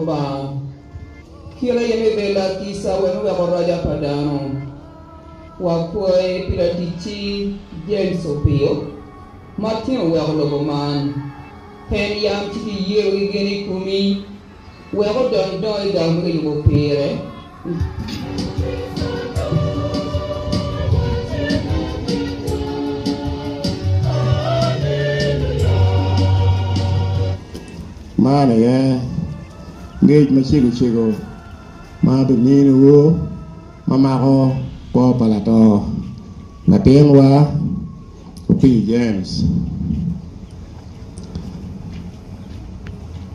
Lubanga, kite aye me bedo lakisa wek me weko roca pa dano. Wakwayi pi laticci James Opio, ma tin oweko lobo man. En yam tye ki yeo ki gen i komi, wek odony dongo i gang ma kiyubo pire. Man aye ngec macego cego ma abiminiwu ma mako kwo pa lato latinwa Opii James.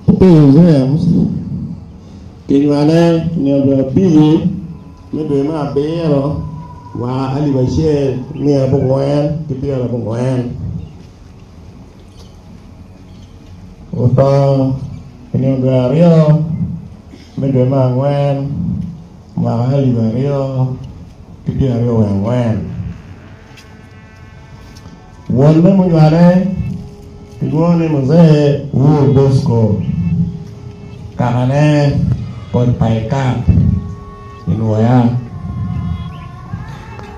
Opii James kinywale i nino dwe abici me dwe me abiro mwaka 1990. Oto i nino dwe aryo me dwe me angwen mwaka 2024. Wonne munywale kilwongo ni Muzee Wuo Bosco, kakane kod Paikap i Nwoya.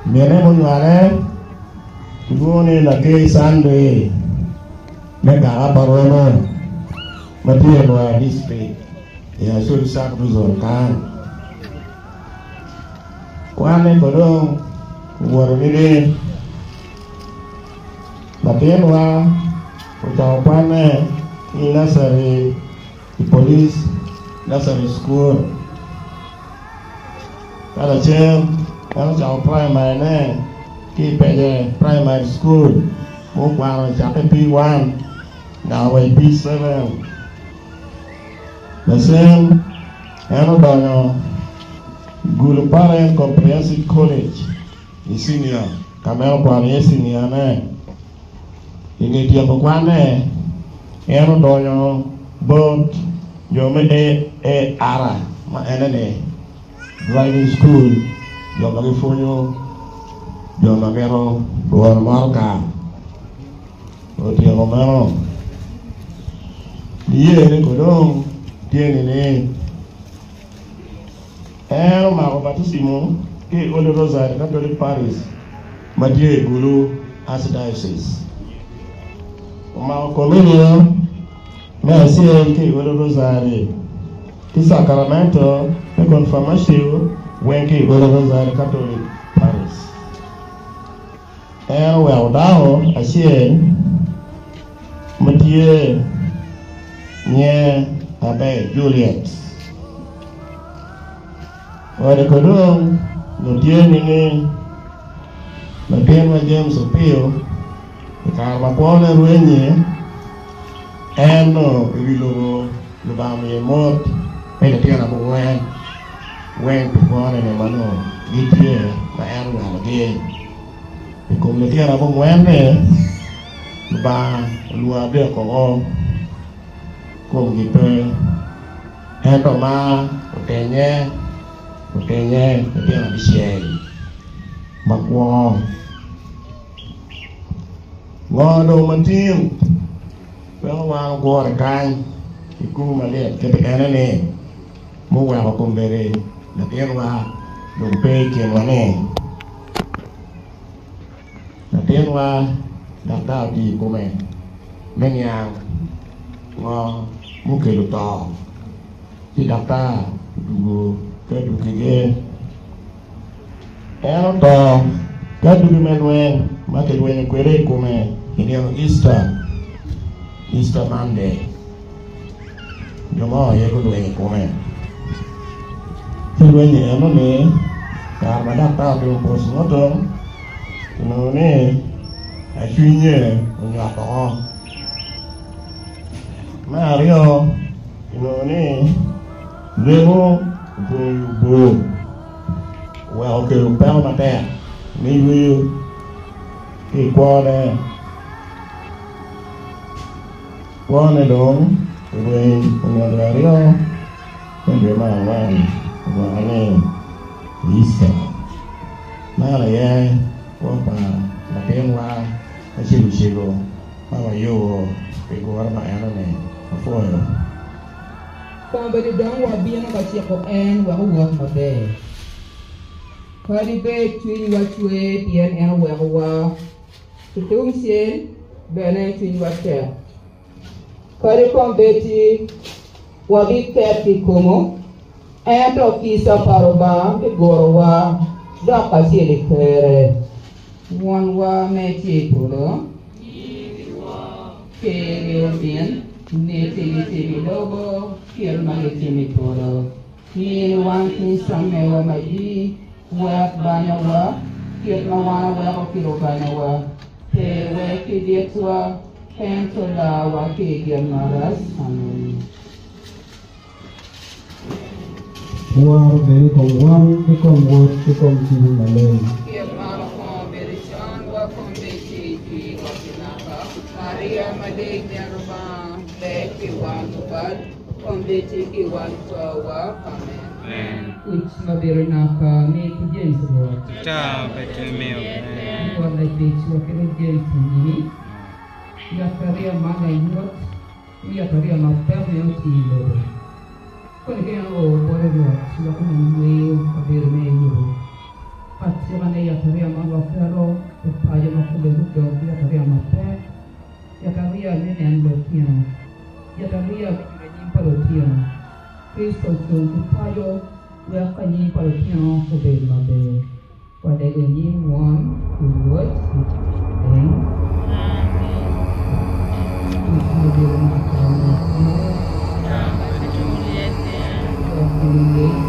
Mine munywale kilwongo ni Lakei Sunday me kaka pa Rono ma tye i Nwoya District i Acholi Sub-Region kany. Kwanne ko dong owoto nining? Latinwa ocako kwanne ki i nursery i Police Nursery School. Ka lacen en ocako primary-ne ki i Pece Primary School ma okwano cakke i P1 naka wa i P7. Lacen en odonyo i Gulu Parent Comprehensive College i cinia ka ma en okwano iye ciniane. I nge tyeko kwanne, en odonyo bot jo me AAR ma ene-ni Driving School, jo ma gipwonyo jo ma mito dwono motoka. Otyeko meno, niye ni kodong tye nining? En omako baticimo ki i Holy Rosary Catholic Parish ma tye i Gulu Archdiocese. Omako Komunio me acel ki i Holy Rosary ki Sakaramento me Konfirmacio weng ki i Holy Rosary Catholic Parish. En oweko dako acel ma tye nyinge Aber Juliet. Ode ko dong nyo tye nining? Latin ma James Opio i kare ma kwone rwenye, en nongo i wi lobo Lubanga omiye mot me litino abongwen weng pi kwone-ni ma nongo gitye ma en onywalogi. I kom litino abongwen-ni, Lubanga olwongo adek woko komgi pe, ento ma otenye, otenye litino abicel makwo. Ngo dong ma tin weko wan ogure kany i kulu malit kit ene-ni muweko kombeddi latinwa dong pe i kinwa ni? Latinwa daktar otiyo i kome me niang ngo mukelo to, ci daktar otugo ki adwogige. En oto ki adwogi me lweny ma kilwenyo kwede i kome i nino Easter, Easter Monday. Jo mo aye gulwenyo i kome. Ci lweny eno-ni, kare ma daktar otimo post-mortem, onongo ni acwinye onywak oko. Me aryo, onongo ni remo opong i obur oweko okelo peko matek me yweyo ki i kwone. Kwone dong orweny onyo dwe aryo me dwe me angwen ogwoko ni Easter. Man aye kwo pa latinwa ma cego cego ma wayubo pi gure ma enoni. Apwoyo. Kombeddi dong wabino ka ciko en wek owot maber. Kadi bed cwinywa cwer pien en owekowa, ki tungcel bene cwinywa tek. Kadi kombeddi wabiket i komo, ento kica pa Lubanga bigurowa dok kacel i Kerre. Wonwa me tye i polo, Ker-ri obin, mitigi tim i lobo kit ma gitimo i polo. Min wan kica mewa madit, wek banyowa, kit ma wan aweko ki lubanyowa. Pe iwek kiditwa, ento larwa ki i gin marac. Amen. Woro bed i kom Won, ki kom Wod, ki kom Cwiny Maleng. Kit ma okwongo bedo con, wa kombeddi, ki wa pi naka. Maria maleng min Lubanga, leg pi wan lubal, kombeddi ki wan towa. Amen. Kuc ma bedo naka mi ki James Rwot. Rwot lacwecwa ki dong James i nyimi. Yatariya man lanyut ni yatariya mapek ne otiyo i lobo. Koni ka en oo bote Rwot wek onong yweyo kabedo me i lobo. Atika ne yatariya man waketo i paco ma kome gudong ki yatariya mapek, yatariya me neno lutino, yatariya me nyuto anyim pa lutino. Kricito ocung ki paco wek anyim pa lutino obed maber. Walego i nying Won ki Wod ki Cwiny Maleng. Kuc ma bedo naka naka. Wek gileng.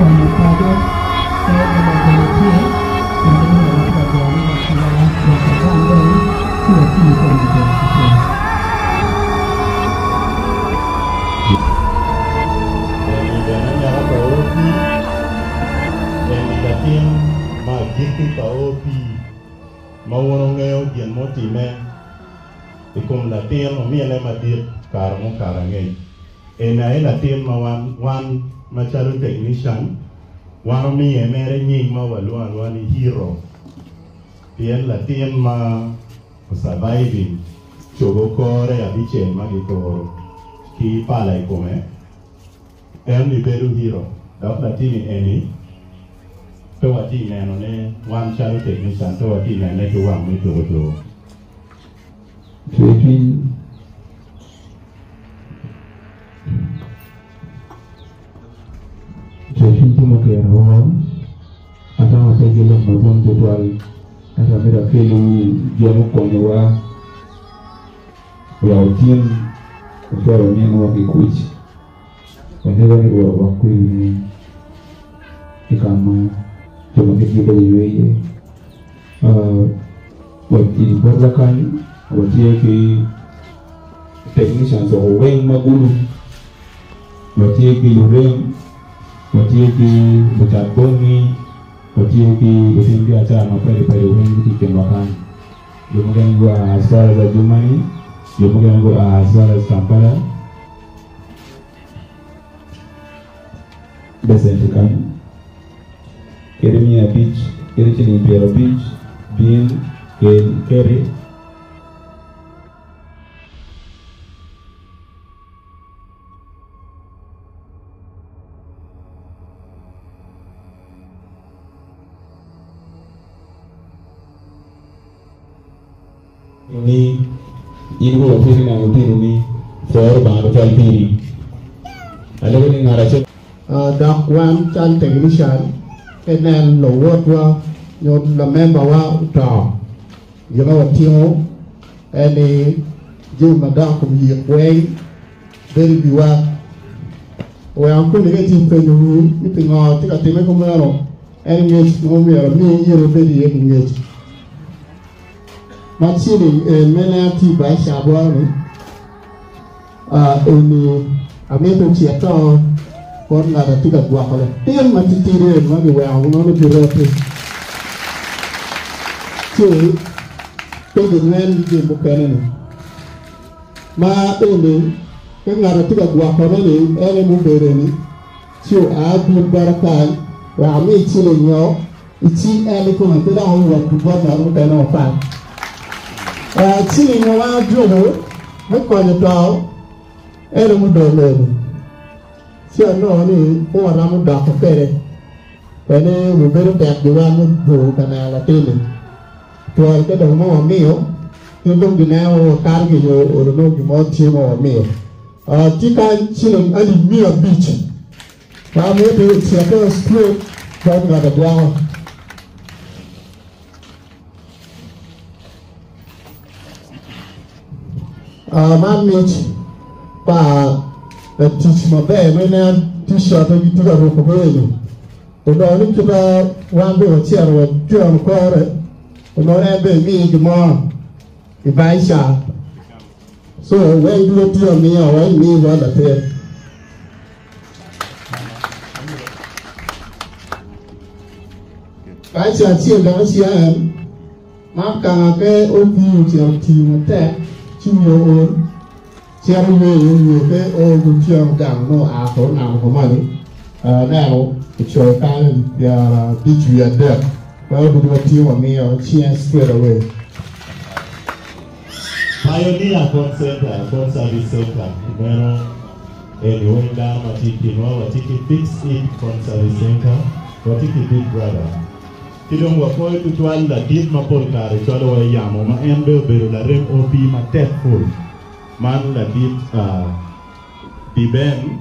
Konyo paco pe oloko litye kun gin onongo watye ka gone makwa wek wagam dong ci wati i kom maber tutwal. Eni bene anyaka pa OP, eni latin ma agikki pa OP ma wun wungeyo gin mutimme i kom latin omine madit kare mukato angec. Eni aye latin ma wan, wan macalo technician, wan omiye mere nying ma walwongo alwonga ni Hero pien latin ma o surviving cobo kore abicel ma gikoro ki pala i kome, en ni bedo hero dok latini eni pe watye neno ne wan calo technician pe watye nene ki wang me tuko tuko. Cwercwiny Cwercwiny tye mukero woko atamo pe ki lok madwong tutwal ento amito akelwu jo mukonyowa wek otin ocwalo ominwa ki kuc walego ni Rwot ogwok kwedwu i ka ma jo ma kitgi beco ywe iye. I botwa kany watye ki technicians woko weng ma gulu, watye ki lurem, watye ki lucat bongi, watye ki lutim biacara mapadi padi weng gitye i kinwa kany. Jo mukene gua as far as Adjumani, jo mukene gua as far as Kampala. Becen tye kany, kadi 500, kadi ciling 50, bin, kel, iketi. Ni in Rwot tye ki neno otinoni, pworo Lubanga tutwal piri. Alego ni ngat acel. Dok wan cal technician pe nen luwotwa nyo lamembawa oto, gin ma watingo. En ni jami madok i kom yik weng bedo i wiwa. Oweko koni ka itye ka penyowu ni pingo tye ka timme kumeno, en ngec ma myero ami in ibed iye ki ngec. Ma ciling en me neno tye i baica bworo-ni, eni amito ocito bot ngat a tye ka gwoko latin ma titidi eni ma kiweko nono giretti ci pe ginwen ki jami mukene-ni. Ma eni ka ngat a tye ka gwokone-ni en aye mubedo-ni ci oa bino bota kany wek ami ciling nyo i cing en kikome pe dok owot ki bot ngat mukene mapat. Ciling ma wan ajuko me konyo to en aye mudong eni ci anongo ni pe waromo doko kwede pien ni obedo tek giwa me bur ka neno latin-ni. Twero ka dong ma wamiyo gin dong gineno wakato ki i olo nongo gin mo tye ma wamiyo. Tye kany ciling alip 500 ma amito ocito straight bot ngat agwoko. Man mic pa latic maber ma ineno t-shirt-te gitye ka ruko ki eni. Onongo ni kit ma wan bene wacito wajono kore, onongo en bene miyo gin mo i baica. So weng ducu tye amiya wa imi bot latin. Baica acel dok ocen ma kanga ke otiyo ocito otiyo matek ci wiye ool cito yweyo wiye pe o gutyeno gang nongo oa ko onamo ko moni aneno ocoyo kany alip 53 weko ducu watye wamiyo cinge straight away. Pioneer Phone Center, Phone Service Center, meno eni weng dano ma tye i kinwa, watye ki Fix It Phone Service Center, watye ki Big Brother. Ki dong wapwoyo tutwal ladit ma pol kare cwalowa i yamo ma en bene obedo larem OP matek pul, man ladit Diben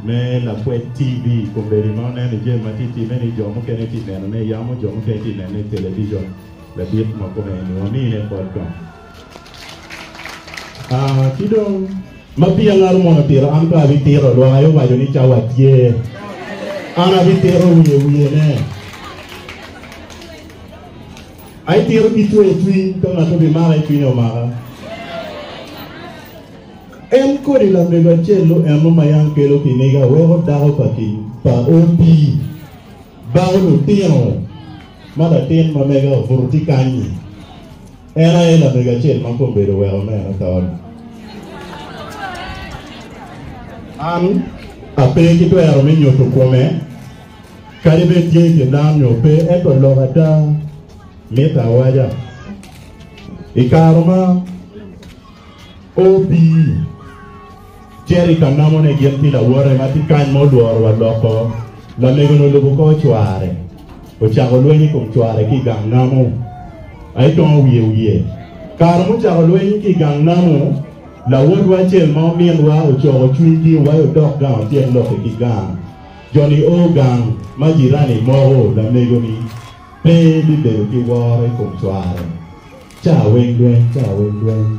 me Lakwed TV kombeddi ma oneno i jami ma tye time ni jo mukene tye nenone i yamo jo mukene tye nenone i television ladit ma kome eni wamine pwoc kong. Ki dong ma peya ngat mo otito an pe abitito lwak aye owaco ni cawa tye an abitito wiye wiye ne aitito ki cwer cwiny ka ngat obimaka i cwinye omaka. En kodi lamego acel-lu eno ma yam kelo kiniga weko dako pa pa OP bako lutino ma latin ma mega obuto tye kany-nyi. En aye lamego acel ma kombeddi oweko meno to. An ape ki twero me nyuto kome, kadi bed tye i kin dano nyo pe, ento lok ada mitte awaca. I kare ma OP cito i ka namone gin ki lawote ma tye kany ma olworo wa loko, lamego-ni olubo kor cware, ocako lweny i kom cware ki i gang namo, aye tongo wiye wiye. Kare mucako lweny ki i gang namo, lawotwa acel ma ominwa ocoko cwinygi wai odok gang otyek lokke ki gang. Jo-ni o gang ma jirani moko lamego-ni pe bibedo ki woro i kom cware. Ca weng lweny, ca weng lweny.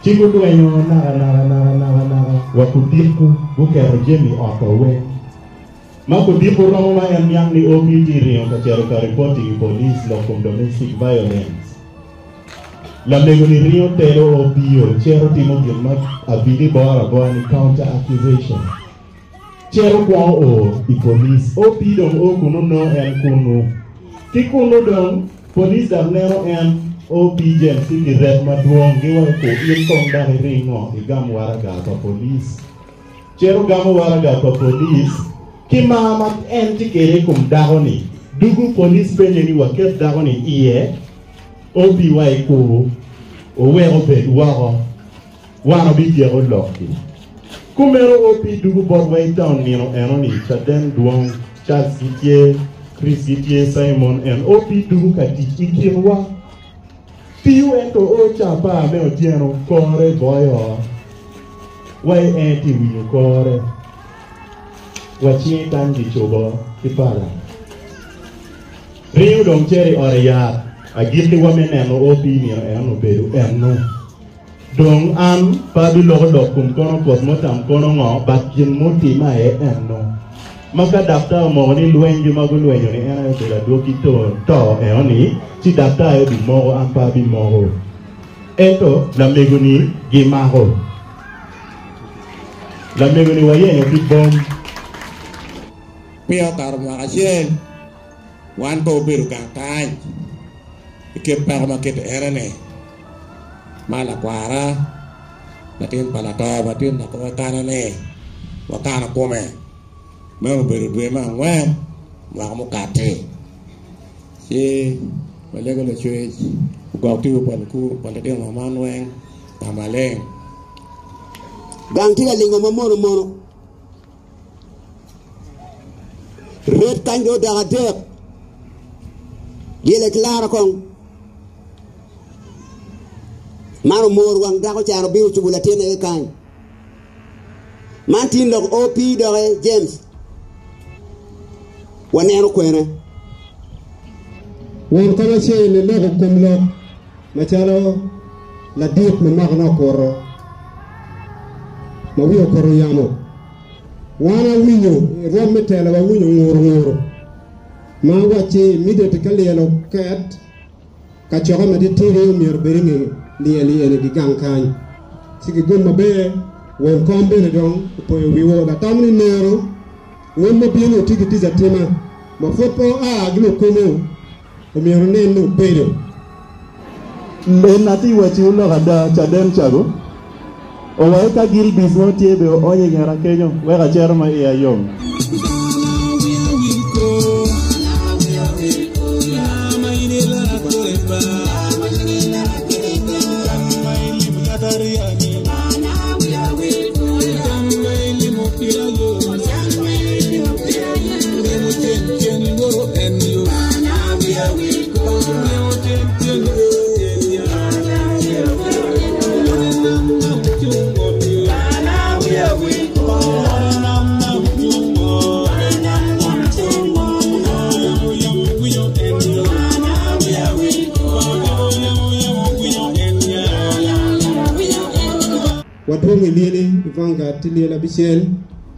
Ci gulwenyo naka naka naka naka naka wa kudiko, guketo jami i ot-to weng. Ma kudiko romo ma en niang ni OP tye ringo ka cito ka reporting i police lok kom domestic violence. Lamego ni ringo telo OP o cito timo gin ma abili boro aboa ni counter accusation. Cito kwongo o i police. OP dong o kunu nongo en kunu. Ki kunu dong Police dok neno en OP James tye ki ret madwong giwaco ku in kong dok iringo igam waraga pa police. Cito gamo waraga pa police ki mar ma en tye kede i kom dako ni dugu police penye ni waket dako ni iye OP wa ikur owek obed woko wan obityeko lok-ki. Kumeno OP dugu botwa i taun nino eno-ni, caden dwong, Charles gitye, Chris gitye, Simon en OP dugu ka tic i kinwa. Tiyo ento o ca apar me otyeno kore boyo wa i en tye winyo kore wa cinge kany gicubo ki pala. Ringo dong cito i ot yat. Agikkiwa me neno OP nino en obedo ennu. Dong an pe abiloko lok kom kono kot mutam kono ngo, but gin mutime aye ennu. Ma ka daktar omoko ni lwenygi ma gulwenyo ni en aye obedo adwogi to to eno ni, ci daktar aye obimoko an pe abimoko. Ento lamego ni gimako. Lamego ni wayenyo ki bom. Peya okato mwaka acel, wan pe wabedo gang kany i kit peko ma kite ene-ni. Ma lakwara, latin pa lato ma tin dok wakano-ni, wakano kome. Meno obedo dwe me angwen mwaka mukati. Ci walego Lacwec ogwok tipo pa litino man weng ka maleng. Gang tye ka lingo ma mono mono. Ret kany dong odok adek. Dyele ki laro kong. Man omor wang dako can obino ocubo latinne ki kany. Man tin lok OP doki James. Waneno kwene. Won kom acel iloko kom lok macalo ladit ma mwakane okuto, ma wiye okuto yamo. Wan awinyo i rwom me telo wawinyo nguru nguru ma awacci immediately ka lyel oket kacokke matitidi omyero obed i nge lyel eni gigang kany ci gigum maber. Won kom bene dong opoyo wiwa latamo ni nero wun ma bino wutye ki tic atima ma pud pe oa ki lukumu omyero wunen ni wubedo. En atye wacciwu lok ada, caden cago owaco ka Gilbis mo tye bene oonyo i ngeta kenyo wek acito ma iya yom. Wadwong i lyeli i Vanguard ti lyel abicel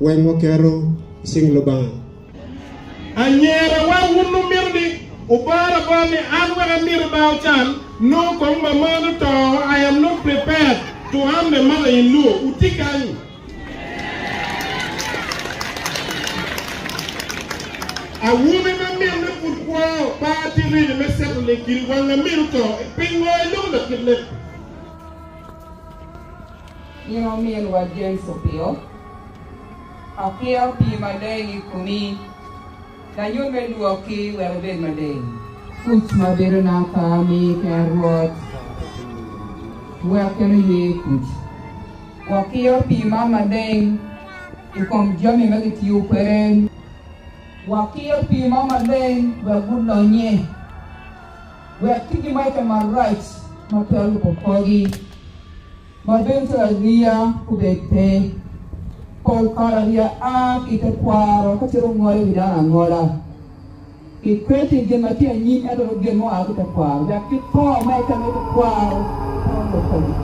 weng waketo i cing Lubanga. Anyira wa wun wumito ni wubor abora ni an wek amiti ba ocan nongo kong mamana oto I am not prepared to harm the mother in law wutye kany. Awobi ma minne pud kwo pe atye ready me settling kidi wang amito to pingo iloko lakit leb. In ominwa James Opio, akiro pii maleng i komi, lanyut me lwoki wek ibed maleng. Kuc ma bedo naka mi ken Rwot, wek en oywe kuc. Wakiro pii man maleng i kom jami ma kitiyo kwede. Wakiro pii man maleng wek gulonye. Wek ki gimake marac ma twero lubo korgi, ma bedo calo ariya obed pe. Pol kare ariya a ki i tekwaro ka cito ngolo i wi dano angola. Kikweti gin ma tye anyim ento dong gin mua ki i tekwaro. Wek ki to ma i kame tekwaro pe olub korgi.